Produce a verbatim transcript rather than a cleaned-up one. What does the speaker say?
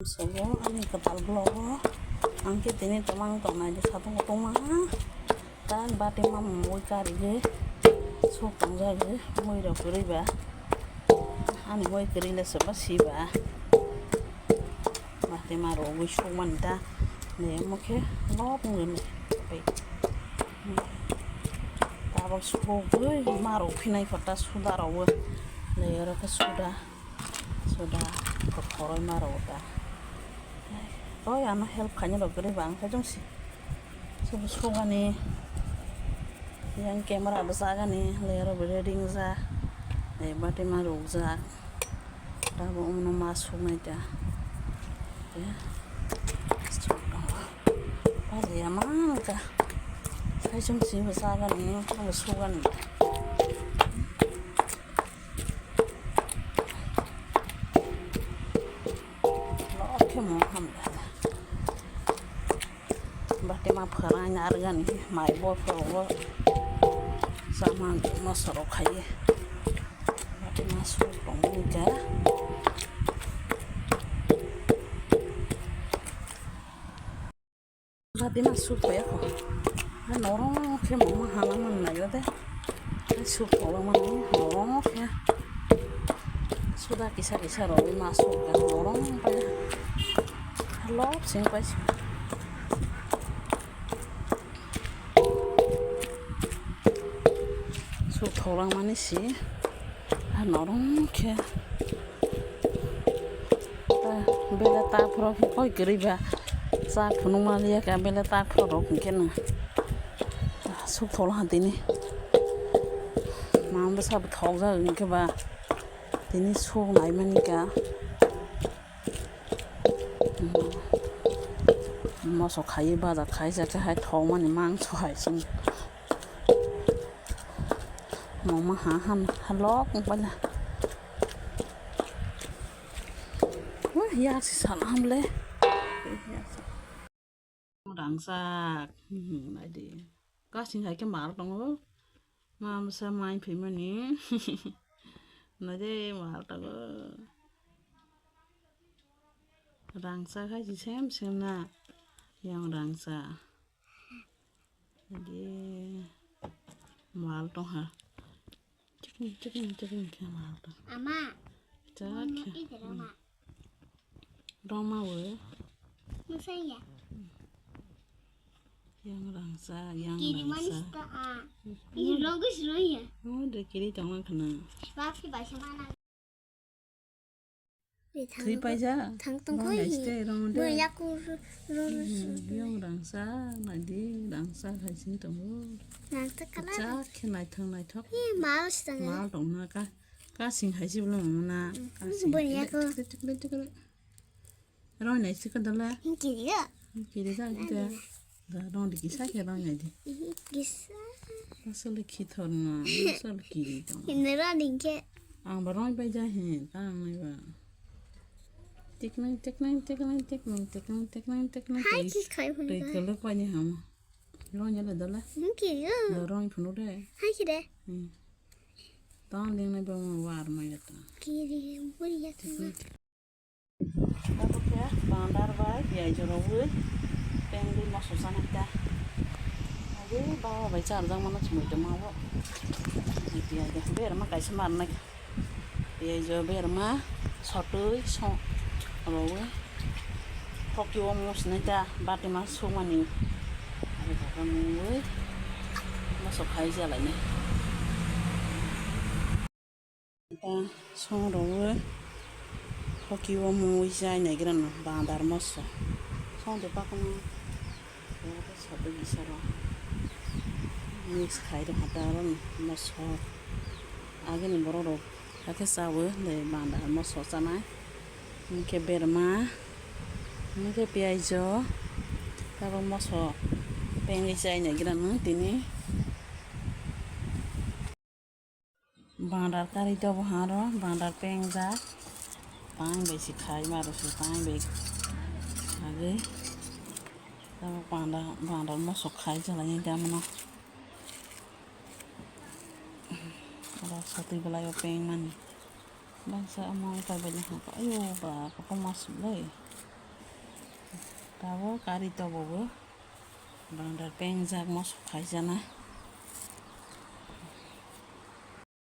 Sobo ani kwtal vlog o ang khe tini twmang tongnai de satung tongma. Tak bati ma mui karigwi sok tongjagwi mui rok kwrwi ba. Ani mui kwrwi le soba si ba. Bati ma rogwi sokmani ta. Ne omo khe lobong rwmani. Tabok sogwi ma rok phinai kho ta suda rogwi. Le oro khe suda. Soda kokhoroi ma rw ta. Oi ano help khaina rw kwrwi ba ang khe jongsi. Sobo sugani. Yang camera rw chagani, lero bo ready wngjak. Ei bati ma rwjak. Tabo umno ma suknai ta. Te. Pajaya ma wngkha. Sai jongsi bo chagani, bo sugani. Lok khe mo hamya. Bati ma pharang nargani mai bo pho bo. Sama no soro khai. Bati ma su tong ni ja. Bati ma su khoya kho. Norong khe mama hala man nayo de. Su khola man norong khe. Suda kisa kisa rw ma su ka norong pa. Lok sing pa. Su tholang mani si. Norong khe. Bele ta phoro khe koi kwrwi ba. Cha phunuk ma liya khe bele ta phoro rok hwnkhe no. Suk thol ha tini. Ma bwsa bo thok jak hwnkhe ba. Tini suk nai mani ka. Moso khai baja khai jak khe hai thok mani mangso hai sini. Mama ha ham halok bala. Wah, ya si salam le. Rangsak. Hmm, naidi. Kasing hai ke mal tongo. Mamsa mai phimani. Naidi mal tongo. Rangsak hai si sem sem na. Yang rangsak. Ade mal tong ha. Chikni chikni chikni khe mal tong. Ama. Chak khe. Roma we. Musaya. Yang rangsa, yang rangsa. Kiri manis ta a. Ini ronggo siroya. Oh, de kiri tong khna. Sebab ki baisa mana. Thwi paijak? Thang tong khoi. Rong naiste, rong de. Bo yaku ro, ro, ro, hmm, yong rangsa, naidi, rangsa hai sini tongo. Rangsa kala. Chak khe naithok, naithok. He, mal sitang. Mal tongna ka, kasing hai si bolo mona. Hmm, kasing. Bo yaku. Tik, tik, tik, tik, tik. Rong naiste ka dala. Hinki ya. Hinki de ja, hinki de. Da rong di kisa khe rong ya di. Kisa. Asole khithor na, asole kiri tong. Hinne rong ding khe. Ang ba rong bai ja he, ta ang nai ba. Tiknang, tiknang, tiknang, tiknang, tiknang, tiknang, tiknang. Hai twi, ki khai phun twi ba. Kelek pai ni hamo. Rong ya le dala. Hmm, kiri. Da rong phunu de. Hai kiri. Hmm. Ta ang ding nai ba mo war ma ya ta. Kiri, buri ya ta. Tiknang, tik- Abo khe bandar bai piyaj rogwi tengwi moso chanai ta. Abo baba bai charwjak mano chumui tongma bo. Piyaj berma kaisa marnai. Piyaj berma sotwi song rogwi hoki o mosnai ta bati ma sukmani. Abo khe mungwi moso khai jalainai. Ta song rogwi hoki o mui chai nai gra no bandar moso. Song de pakung sodo bisaro mix khai de hata aro moso. Agini borok rok hakhe chawi de bandar moso chanai. Hwnkhe berma, hwnkhe piyaj o tabok moso pengwi chai nai gra no tini. Bandar kari to bo haro, bandar pengjak. Tang bai si khai maro si tang bai. Agwi tamo bandar, bandar mosok khai jalai ni damno. Oro satwi belai o peng mani. Bangsa amo kai bai ni hangka. Ayo ba, kotor masuk lai. Abo kari tobogo. Bangdar pengjak moso khaijana.